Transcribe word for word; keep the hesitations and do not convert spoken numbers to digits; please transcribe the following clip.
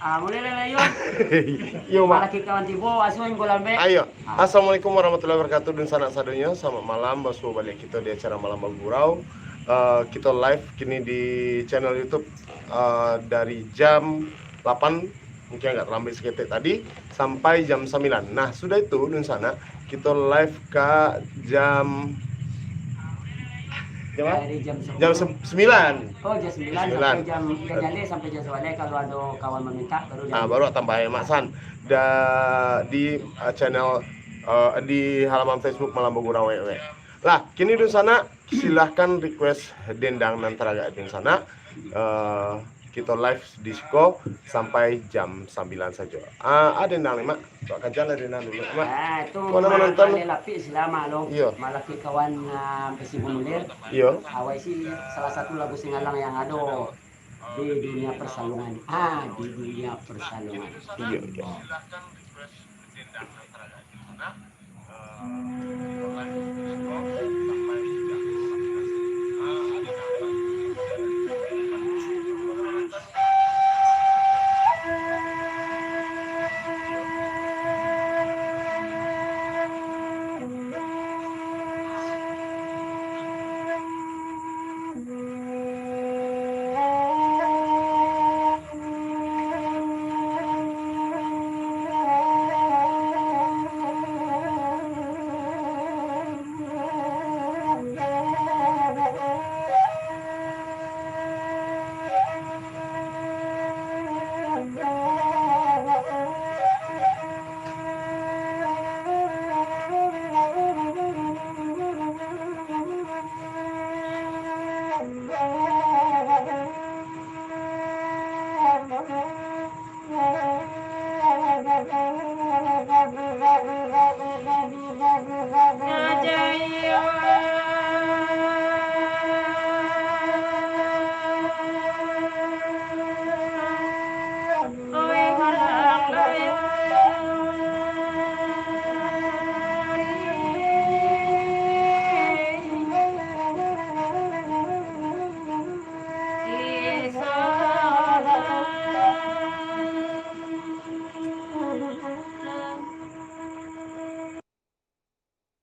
Ah, mulai lah, yo. Yo, Mak. Laki kawan tibo, asuhan bola ambek. Ayo. Ah. Assalamualaikum warahmatullahi wabarakatuh. Dunsanak sadonyo, selamat malam. Basuo baliak kito di acara Malam Bagurau. Eh, kito live kini di channel YouTube, eh, dari jam lapan, mungkin agak terlambat saketek tadi, sampai jam sambilan. Nah, sudah itu, dunsanak, kito live ka jam, jam apa? Dari jam Jam sepuluh. Sem-, sembilan. Oh, jam sembilan. Sembilan. Sampai jam, jam jaleh sampai jam sabaleh, kalau ado kawan meminta, baru Ah, jam baru tambah, ya, Mak San. Da-, di, uh, channel, uh, di halaman Facebook Malam Bagurau Wek-wek. Lah, kini dunsanak, silahkan request dendang nan taragak dunsanak. Eh, kito live di siko sampai jam sambilan sajo. Ah, ah, dendang ni, Mak. Buek kaja lah dendang dulu, Mak. Ah, tu Mana Mak menonton? Alek Lapik Silamak lo. Iyo. Malaki kawan, ah, Besi Bunulir. Iyo. Awai si salah satu lagu Singalang yang ado di dunia persalongan. Ah, di dunia persalongan. Iyo, iyo.